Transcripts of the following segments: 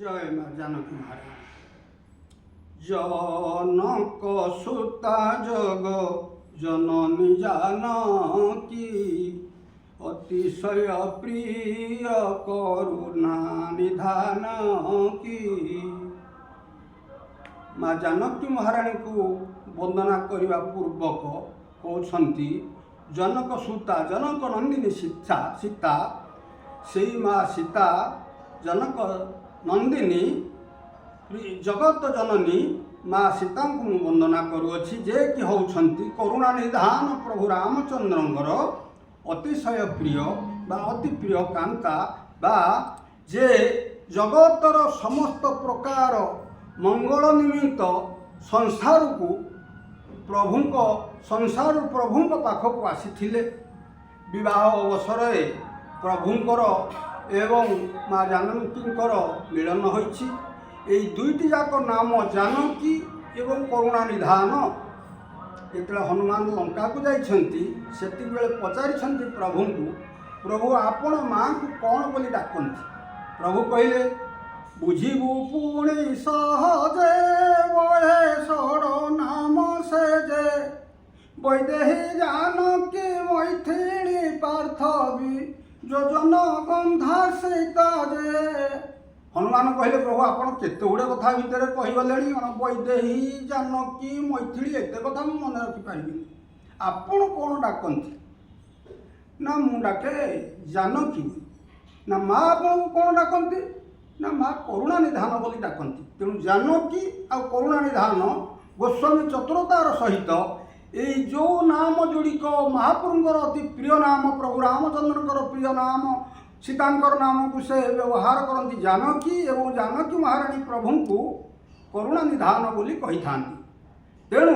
ଜୟ ମା ଜାନକୀ ମହାରାଣୀ। ଜନକ ସୁତା ଜଗ ଜନନୀ ଜାନକୀ, ଅତିଶୟ ପ୍ରିୟ କରୁଣା ନିଧାନ କି। ମା ଜାନକୀ ମହାରାଣୀଙ୍କୁ ବନ୍ଦନା କରିବା ପୂର୍ବକ କହୁଛନ୍ତି, ଜନକ ସୁତା, ଜନକ ନନ୍ଦିନୀ ସୀତା, ସୀତା, ସେଇ ମା ସୀତା, ଜନକ ନନ୍ଦିନୀ, ଜଗତ ଜନନୀ ମା ସୀତାଙ୍କୁ ମୁଁ ବନ୍ଦନା କରୁଅଛି, ଯେ କି ହେଉଛନ୍ତି କରୁଣା ନିଧାନ ପ୍ରଭୁ ରାମଚନ୍ଦ୍ରଙ୍କର ଅତିଶୟ ପ୍ରିୟ ବା ଅତି ପ୍ରିୟ କାନ୍ତା ବା ଯେ ଜଗତର ସମସ୍ତ ପ୍ରକାର ମଙ୍ଗଳ ନିମିତ୍ତ ସଂସାରକୁ ପ୍ରଭୁଙ୍କ ସଂସାରରୁ ପ୍ରଭୁଙ୍କ ପାଖକୁ ଆସିଥିଲେ। ବିବାହ ଅବସରରେ ପ୍ରଭୁଙ୍କର ଏବଂ ମା ଜାନକୀଙ୍କର ମିଳନ ହୋଇଛି। ଏଇ ଦୁଇଟି ଯାକ ନାମ, ଜାନକୀ ଏବଂ କରୁଣା ନିଧାନ। ଯେତେବେଳେ ହନୁମାନ ଲଙ୍କାକୁ ଯାଇଛନ୍ତି, ସେତିକିବେଳେ ପଚାରିଛନ୍ତି ପ୍ରଭୁଙ୍କୁ, "ପ୍ରଭୁ, ଆପଣ ମାଆଙ୍କୁ କ'ଣ ବୋଲି ଡାକନ୍ତି?" ପ୍ରଭୁ କହିଲେ, "ବୁଝିବୁ ପୁଣି ସହଜେ, ବହେ ଷଡ଼ ନାମ ସେ ଯେ, ବୈଦେହୀ ଜାନକୀ ମୈଥିଳୀ ପାର୍ଥବୀ, ଯୋଜନ ଗନ୍ଧା ସୀତା ଯେ।" ହନୁମାନ କହିଲେ, "ପ୍ରଭୁ, ଆପଣ କେତେ ଗୁଡ଼ିଏ କଥା ଭିତରେ କହିଗଲେଣି। କ'ଣ ବୈଦେହୀ, ଜାନକୀ, ମୈଥିଳୀ, ଏତେ କଥା ମୁଁ ମନେ ରଖିପାରିବିନି। ଆପଣ କ'ଣ ଡାକନ୍ତି?" ନା, "ମୁଁ ଡାକେ ଜାନକୀ।" ନା, ମା ଆପଣଙ୍କୁ କ'ଣ ଡାକନ୍ତି? ନା, ମା କରୁଣା ନିଧାନ ବୋଲି ଡାକନ୍ତି। ତେଣୁ ଜାନକୀ ଆଉ କରୁଣା ନିଧାନ, ଗୋସ୍ୱାମୀ ଚତୁରତାର ସହିତ ଏଇ ଯେଉଁ ନାମ ଯୋଡ଼ିକ ମହାପ୍ରଭୁଙ୍କର ଅତି ପ୍ରିୟ ନାମ, ପ୍ରଭୁ ରାମଚନ୍ଦ୍ରଙ୍କର ପ୍ରିୟ ନାମ, ସୀତାଙ୍କର ନାମକୁ ସେ ବ୍ୟବହାର କରନ୍ତି ଜାନକୀ ଏବଂ ଜାନକୀ ମହାରାଣୀ ପ୍ରଭୁଙ୍କୁ କରୁଣା ନିଧାନ ବୋଲି କହିଥାନ୍ତି। ତେଣୁ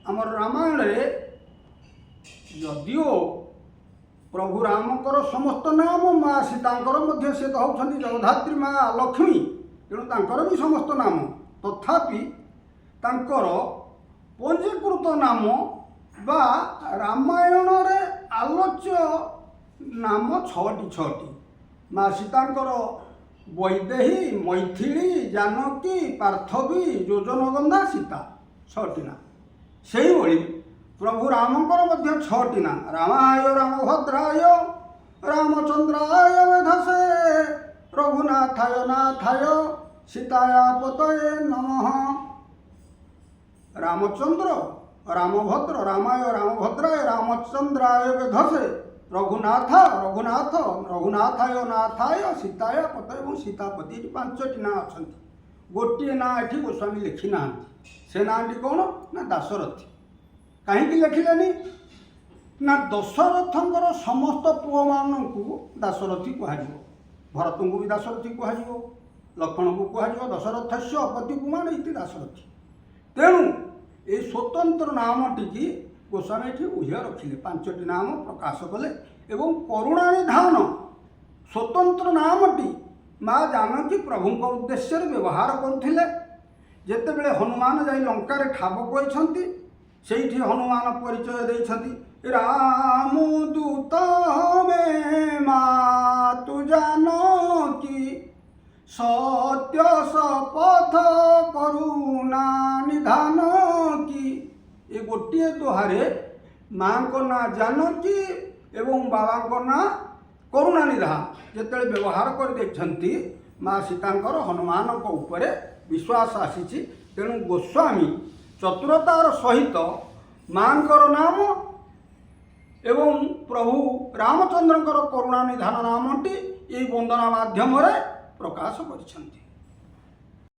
ଆମର ରାମାୟଣରେ ଯଦିଓ ପ୍ରଭୁ ରାମଙ୍କର ସମସ୍ତ ନାମ, ମା ସୀତାଙ୍କର ମଧ୍ୟ, ସେ ତ ହେଉଛନ୍ତି ଜଗଦ୍ଧାତ୍ରୀ ମା ଲକ୍ଷ୍ମୀ, ତେଣୁ ତାଙ୍କର ବି ସମସ୍ତ ନାମ, ତଥାପି ତାଙ୍କର ପଞ୍ଜୀକୃତ ନାମ ବା ରାମାୟଣରେ ଆଲୋଚ୍ୟ ନାମ ଛଅଟି ଛଅଟି। ମା ସୀତାଙ୍କର ବୈଦେହୀ, ମୈଥିଳୀ, ଜାନକୀ, ପାର୍ଥବୀ, ଯୋଜନଗନ୍ଧା, ସୀତା, ଛଅଟି ନାଁ। ସେଇଭଳି ପ୍ରଭୁ ରାମଙ୍କର ମଧ୍ୟ ଛଅଟି ନାଁ। ରାମାୟ ରାମଭଦ୍ରାୟ ରାମଚନ୍ଦ୍ରାୟ ବେଧସେ, ରଘୁନାଥାୟ ନାଥାୟ ସୀତାୟା ପତୟେ ନମଃ। ରାମଚନ୍ଦ୍ର, ରାମଭଦ୍ର, ରାମାୟ ରାମଭଦ୍ରାୟ ରାମଚନ୍ଦ୍ରାୟ ବେଧସେ, ରଘୁନାଥ ରଘୁନାଥ ରଘୁନାଥାୟ ନାଥାୟ ସୀତାୟ ପତୟ ଏବଂ ସୀତାପତି, ଏଠି ପାଞ୍ଚଟି ନାଁ ଅଛନ୍ତି। ଗୋଟିଏ ନାଁ ଏଠି ଗୋସ୍ୱାମୀ ଲେଖି ନାହାନ୍ତି। ସେ ନାଁଟି କ'ଣ ନା ଦାଶରଥୀ। କାହିଁକି ଲେଖିଲେନି ନା, ଦଶରଥଙ୍କର ସମସ୍ତ ପୁଅମାନଙ୍କୁ ଦାଶରଥୀ କୁହାଯିବ। ଭରତଙ୍କୁ ବି ଦାଶରଥୀ କୁହାଯିବ, ଲକ୍ଷ୍ମଣଙ୍କୁ କୁହାଯିବ। ଦଶରଥସ୍ୟ ଅପତ୍ୟ ପୁମାନ୍ ଇତି ଦାଶରଥୀ। ତେଣୁ ଏଇ ସ୍ୱତନ୍ତ୍ର ନାମଟିକି ଗୋସ୍ୱାମୀ ଏଠି ଉହ୍ୟ ରଖିଲେ, ପାଞ୍ଚଟି ନାମ ପ୍ରକାଶ କଲେ ଏବଂ କରୁଣାନିଧାନ ସ୍ୱତନ୍ତ୍ର ନାମଟି ମା ଜାନକୀ ପ୍ରଭୁଙ୍କ ଉଦ୍ଦେଶ୍ୟରେ ବ୍ୟବହାର କରୁଥିଲେ। ଯେତେବେଳେ ହନୁମାନ ଯାଇ ଲଙ୍କାରେ ଠାବ କରିଛନ୍ତି, ସେଇଠି ହନୁମାନ ପରିଚୟ ଦେଇଛନ୍ତି, ରାମ ଦୂତ ମେ ମାତୁ ଜାନକୀ, ସତ୍ୟ ଶପଥ କରୁଣା ନିଧାନ କି। ଏ ଗୋଟିଏ ଦୋହାରେ ମାଙ୍କ ନାଁ ଜାନକୀ ଏବଂ ବାବାଙ୍କ ନାଁ କରୁଣା ନିଧାନ ଯେତେବେଳେ ବ୍ୟବହାର କରିଦେଇଛନ୍ତି, ମା ସୀତାଙ୍କର ହନୁମାନଙ୍କ ଉପରେ ବିଶ୍ୱାସ ଆସିଛି। ତେଣୁ ଗୋସ୍ୱାମୀ ଚତୁରତାର ସହିତ ମାଙ୍କର ନାମ ଏବଂ ପ୍ରଭୁ ରାମଚନ୍ଦ୍ରଙ୍କର କରୁଣା ନିଧାନ ନାମଟି ଏହି ବନ୍ଦନା ମାଧ୍ୟମରେ ପ୍ରକାଶ କରିଛନ୍ତି।